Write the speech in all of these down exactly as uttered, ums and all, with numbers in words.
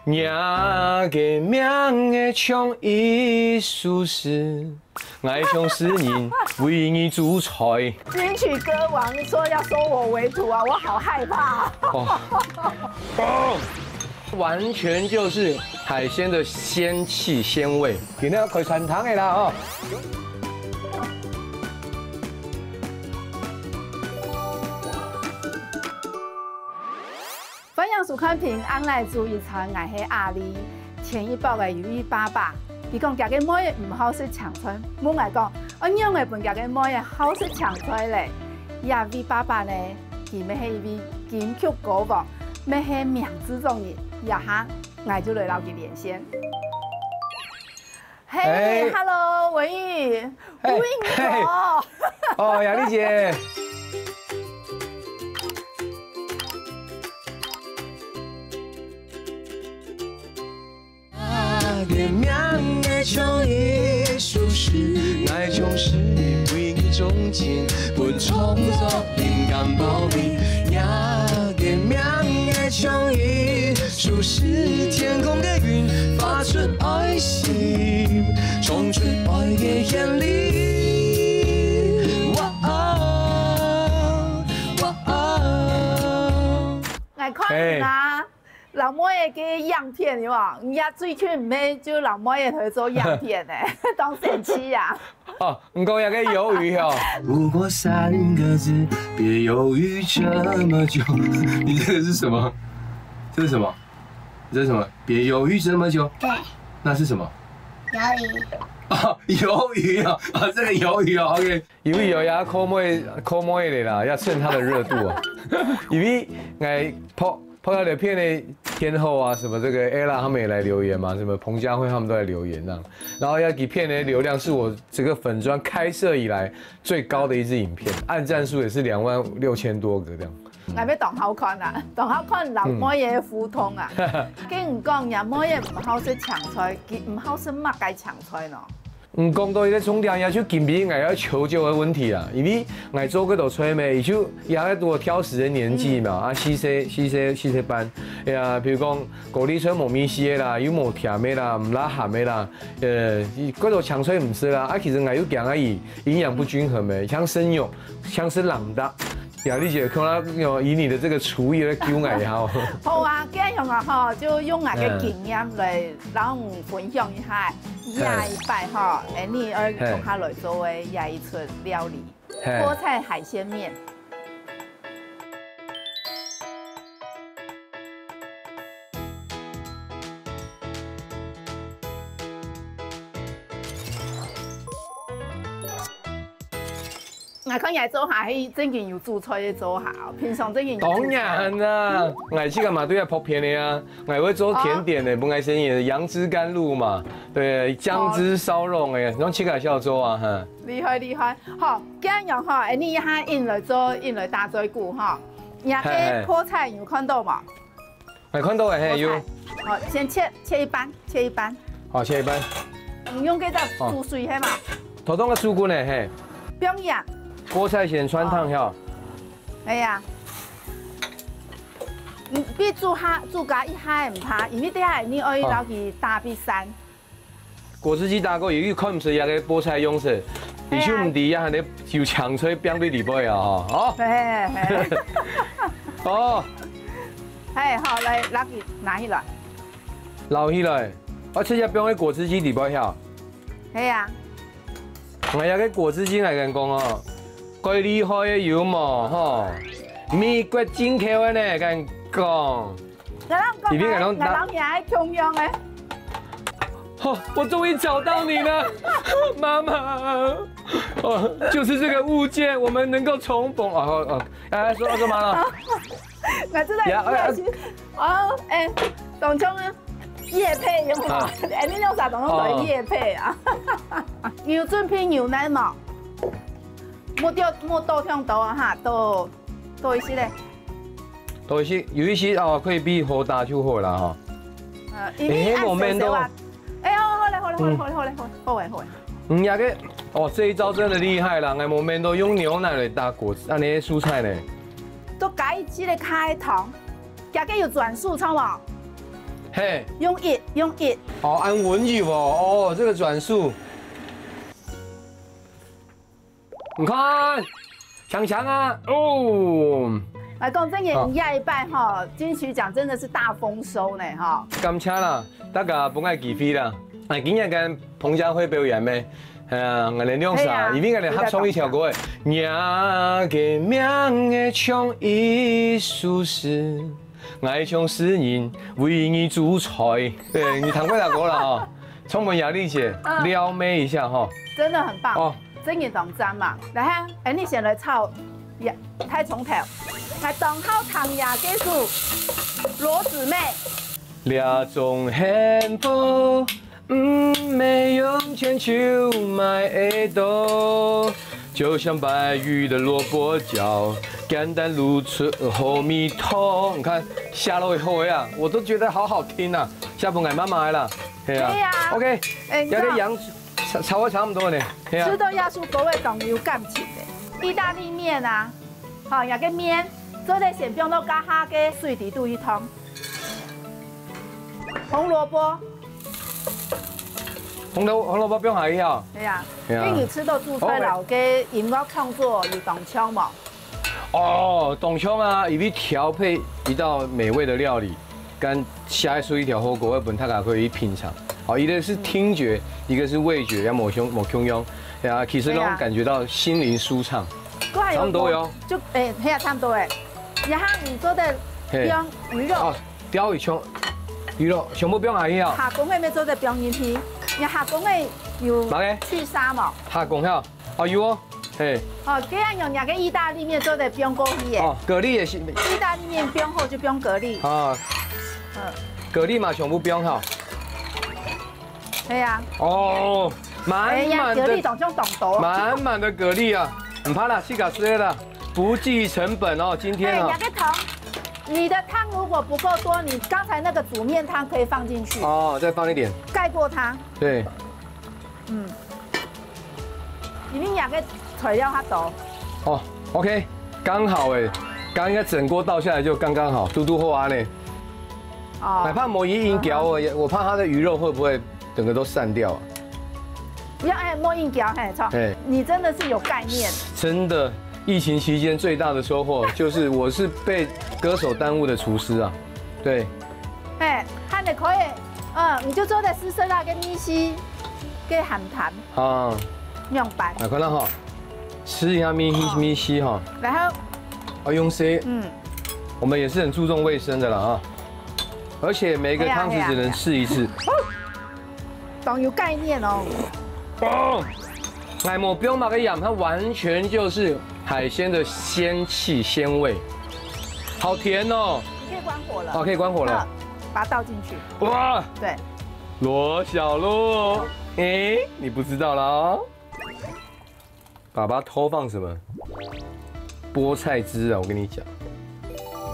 若个名仔像一首詩，𠊎像詩人為你煮菜。金曲歌王說要收我為徒啊，我好害怕啊。哦，哦，完全就是海鮮的鲜氣鲜味。今天要開餐廳的啦哦。歡迎收看《平安來煮一餐》，𠊎係阿麗。前一駁仔有一位爸爸，佢講厥个妹仔毋好食青菜，問𠊎講，愛仰仔分厥个妹仔好食青菜咧？這位爸爸呢，佢乜係一位金曲歌王，乜係名製作人，這下𠊎就來摎佢連線。嘿，嘿。Hello，文玉，嘿，文玉你好。嘿。哦，雅丽姐。 若个名仔像一首詩，𠊎將詩為你種進，分創作靈感包圍。若个名仔像一首詩，天空个雲發出愛心，唱出愛个旋律。哇哦，哇哦。𠊎看你啦。嘿。 摎妹仔个影片有無？你也最近毋係就摎妹仔去做影片呢，當神奇啊！哦，你講那個魷魚哦。如果三個字，別猶豫這麼久。你這個是什麼？這是什麼？你這是什麼？別猶豫這麼久。對。那是什麼？魷魚。哦，魷魚哦，啊，這個魷魚哦，OK。因為有呀，call妹，call妹的啦，要趁它的熱度啊。因為𠊎拍 拍到這片的天后啊，什麼這個Ella他們也來留言嘛，什麼彭佳慧他們都來留言這樣。然後那幾片的流量是我這個粉專開設以來最高的一支影片，按讚數也是兩萬六千多個這樣。𠊎乜當好看啊，當好看摎妹仔互動啊。嗯。跟你講，若妹仔毋好食青菜，佢毋好食麼个青菜呢？ 嗯，講到這個重點，也就今晡日𠊎要求救的問題啦，因為𠊎做這道菜咩，也就也在我挑食的年紀嘛，啊，四歲、四歲、四歲半，哎呀，比如講高麗菜無味緒的啦，又無甜的啦，毋罅鹹的啦，呃，這道青菜毋食啦，啊，其實𠊎又驚啊，佢營養不均衡咩，像生肉，像是冷的， 雅麗姐，看來以你的這個廚藝來救𠊎一下哦。好啊，恁樣啊吼，就用𠊎个經驗來摎你分享一下。嗯。下一擺吼，哎，你愛共下來做个下一出料理，嘿。菠菜海鮮麵。 𠊎看你做下係正經有煮菜个做下哦，平常正經有煮菜。當然啦，𠊎自家嘛都愛拍片个啊，𠊎會做甜點个，哦。本來先也楊枝甘露嘛，對，薑汁燒肉个，用自家曉做啊，哈。厲害厲害，好，恁樣吼，哎，你一下緊來做，緊來打嘴鼓吼，你个，嘿，嘿。菠菜有看到無？ 哎，看到了，嘿，有。好，先切，切一半，切一半。好，切一半。你用這个煮水係嘛？哦。頭先个煮滾个，嘿。不用鹽。菠菜先汆燙下。哎呀，你比煮下，煮加一下毋怕，因為等下你愛摎佢打比散。哦。 果汁機打過，又看毋出這个菠菜樣式，哎呀。你就毋知這下有青菜放在裡背啊，吼，哦。嘿，嘿。哦。哎，好，來，拿起，拿起來。撈起來，啊，直接放在果汁機裡背下。係啊。𠊎這个果汁機來跟你講哦，蓋厲害个有無，吼？美國進口个呢，跟你講。 裡面可能，𠊎摎你个共樣个。哦，我終於找到你了，媽媽。哦，就是這個物件，我們能夠重逢。哦，哦，哦，哎，說，說嘛了？𠊎正在，呀，哎，哎。哦，哎，當像啊，業配有無？啊。哎，你兩儕當像在業配啊？哦。有準備牛奶無？莫倒，莫倒忒多啊哈，倒，倒一息仔。 倒一息，有一息哦，可以比好打就好啦吼。呃，因為愛少少啊。哎，好，好咧，好咧，好咧，嗯。好咧，好咧，好咧，好咧，好咧。嗯，這个，哦，這一招真的厲害啦！𠊎無愐到用牛奶來搭果子，恁呢蔬菜呢？都加一息个加个糖，這个有轉速，著無？嘿，用一，用一。哦，恁溫柔哦，哦，這個轉速，你看，強強啊，哦。來講，真个，好。你這一擺吼，金曲獎真的是大豐收呢，吼。感謝啦，大家分𠊎機會啦。哎，今日跟彭佳慧表演咩？ 係啊，𠊎等兩儕，係啊，因為𠊎等合唱一條歌誒，若个名仔像一首詩，𠊎像詩人為你煮菜。對，你聽過這歌了哈？充滿壓力姐，嗯。撩妹一下哈。真的很棒。哦。真个當讚嘛。來哈，哎，你先來炒呀，太衝頭。來，當好聽呀，這首羅子妹。這種幸福 毋係用錢就買得到，就像白玉的蘿蔔糕，簡單露出好味道。你看，下落以後呀，我都覺得好好聽啊，下分𠊎媽媽的啦，係啊。對呀。OK，哎，你知道，這個羊炒，炒得差不多呢，係啊。食到這首歌會當有感情的。義大利麵啊，好，這個麵，做得先放到加下个水底肚去燙。 紅蘿蔔。紅蘿，紅蘿蔔放下去啊？對呀，對呀。因為你食到煮菜，OK。摎个音樂創作有當像無？哦，當像啊，因為調配一道美味的料理，跟下一出一條火鍋，會分大家可以品嚐。好，一個是聽覺，嗯。一個是味覺，要無相，無共樣。對啊，其實都，對啊。感覺到心靈舒暢。對啊，差不多喲。就，哎，係啊，差不多哎。然後你做得，嘿。用魚肉。哦， 釣魚全，魚肉全部放下去啊。下公个乜做得放進去，你下公个有，麼个？去沙無？下公哈，哦，有哦，嘿。哦，這樣用這個義大利麵做得放過去耶。哦，蛤蜊也是。義大利麵放好就放蛤蜊。啊。嗯。蛤蜊嘛，全部放好。對啊。哦，滿滿的，哎呀，蛤蜊當像當多。滿滿的蛤蜊啊，毋怕啦，自家食啦，不計成本哦，今天哦。哎，這個糖 你的湯如果不夠多，你剛才那個煮麵湯可以放進去。哦，再放一點。蓋過它。對。嗯。因為兩個材料較多。哦，OK，剛好哎，剛剛應該整鍋倒下來就剛剛好，嘟嘟好啊呢。哦。哪怕無一定攪，我也，我怕它的魚肉會不會 整個都散掉了。不要，哎，莫硬嚼，嘿，操，嘿。你真的是有概念。真的，疫情期間最大的收穫就是我是被歌手耽誤的廚師啊。對。哎，還得可以，嗯，你就做得試試那個米絲，給鹹淡。啊。明白。來，看到哈，吃一下米，哦。米絲哈。然後，哦，用這，嗯。我們也是很注重衛生的啦啊。而且每一個湯匙只能試一次。哎呀，哎呀，哎呀。 當有概念哦。哦，𠊎無放麼个鹽，它完全就是海鮮的鮮氣鮮味，好甜哦。你可以關火了。哦，可以關火了。嗯，把它倒進去。哇，對。羅小璐，誒，你不知道了哦。 爸爸偷放什麼？菠菜汁啊，我跟你講，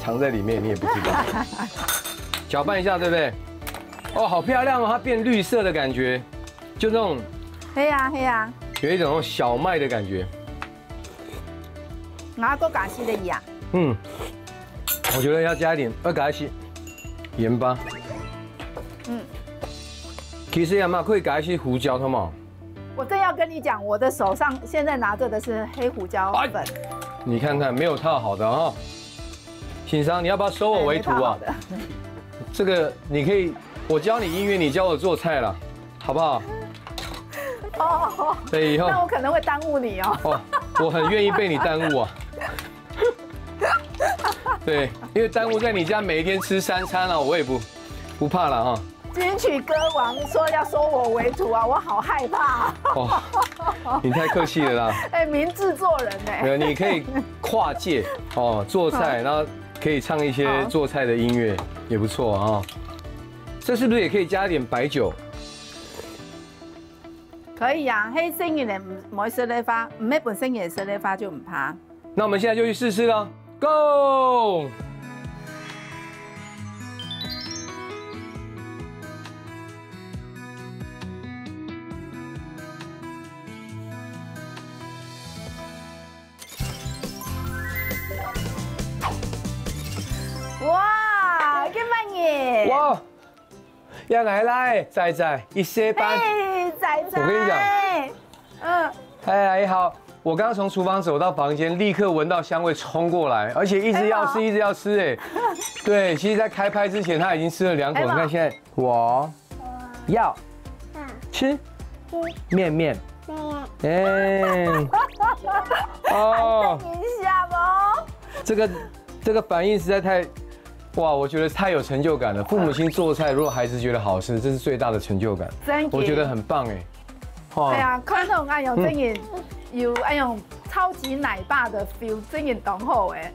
藏在裡面你也不知道。攪拌一下，對不對？哦，好漂亮哦，它變綠色的感覺，就那種，係啊，係啊。有一種那種小麥的感覺。𠊎還加些个鹽。嗯，我覺得要加一點，要加一些鹽巴。嗯。其實也蠻可以加一些胡椒，好不好？ 我正要跟你講，我的手上現在拿著的是黑胡椒粉。哎，你看看，沒有套好的哦。先生，你要不要收我為徒啊？哎，沒套好的。這個你可以，我教你音樂，你教我做菜啦，好不好？哦，對，以後。那我可能會耽誤你哦。哦，我很願意被你耽誤啊。對，因為耽誤在你家每一天吃三餐啊，我也不，不怕了哈。 金曲歌王說要收我為徒啊，我好害怕。哦，你太客氣了啦。哎，明製作人呢？沒有，你可以跨界哦，做菜，嗯。然後可以唱一些做菜的音樂，好。也不錯啊。這是不是也可以加一點白酒？可以啊，係細人仔毋，毋會食个話，毋係本身也食个話就毋怕。 那我們現在就去試吃了，Go！让来来，仔仔，一岁半。嘿，仔仔，我跟你讲，嗯，哎，好，我刚刚从厨房走到房间，立刻闻到香味冲过来，而且一直要吃，哎呦一直要吃，哎，对，其实，在开拍之前他已经吃了两口，哎呦你看现在我要吃面面，哎，哦，等一下哦。这个这个反应实在太，哇，我觉得太有成就感了。父母亲做菜，如果孩子觉得好吃，这是最大的成就感，真的我觉得很棒哎。哇对啊，看到恁样真的有恁样超级奶爸的 feel，真的当好哎。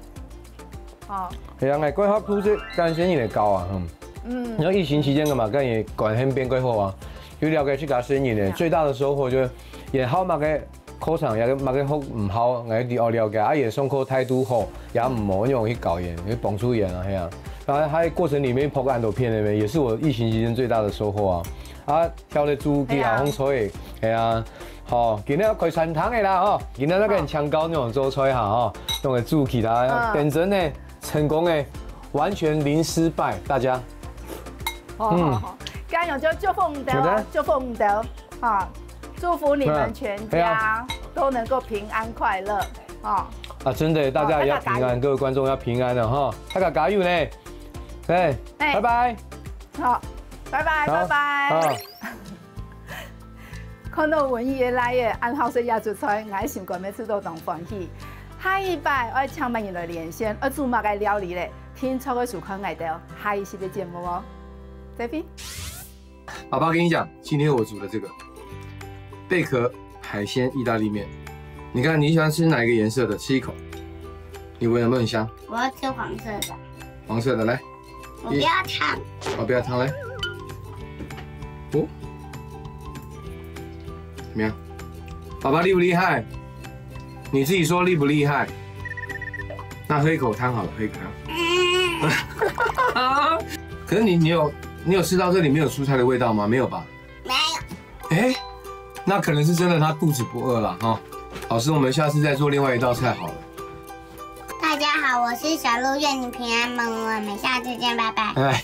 哦，係啊，𠊎歸學煮食，跟先人个教啊，嗯。嗯然，後疫情期間个嘛，跟也管很變過後啊，有了解自家先人个，最大的收穫就是也好麼个課程，也麼个學毋好，𠊎都有了解，啊也上課態度好，也毋好用去教人，去幫助人啊，係啊。然後他在過程裡面拍很多片那邊，也是我疫情期間最大的收穫啊。啊，挑个煮幾下好菜，係啊。好，今天要開餐廳个啦吼，今天那個很強高那種做菜哈吼，用个煮其他嗯等真的成功的，完全零失败，大家。好好好，加油，就祝福你的哦好的，祝福你的哦，哈，祝福你们全对家都能够平安快乐哦。啊，真的，大家也要平安，好大家加油各位观众要平安了哈，大家加油呢，哎，哎拜拜。好，拜拜好拜拜。好看到文怡个倈仔恁好食這桌菜，𠊎心肝乜試到當歡喜。下一擺愛請麼人來連線，愛煮麼个料理咧？定著愛收看𠊎兜下一集个節目哦。再會。爸爸跟你讲，今天我煮的这个贝壳海鲜意大利面，你看你喜欢吃哪一个颜色的？吃一口，你闻有没有很香？我要吃黄色的，黄色的，来，我不要烫。好，不要烫来。哦，怎么样？爸爸厉不厉害？你自己说厉不厉害？那喝一口汤好了，喝一口汤。可是你你有你有吃到这里面有蔬菜的味道吗？没有吧？没有，哎，那可能是真的他肚子不饿了哈。老师，我们下次再做另外一道菜好了。大家好，我是小鹿，愿你平安，我们下次见，拜拜。哎，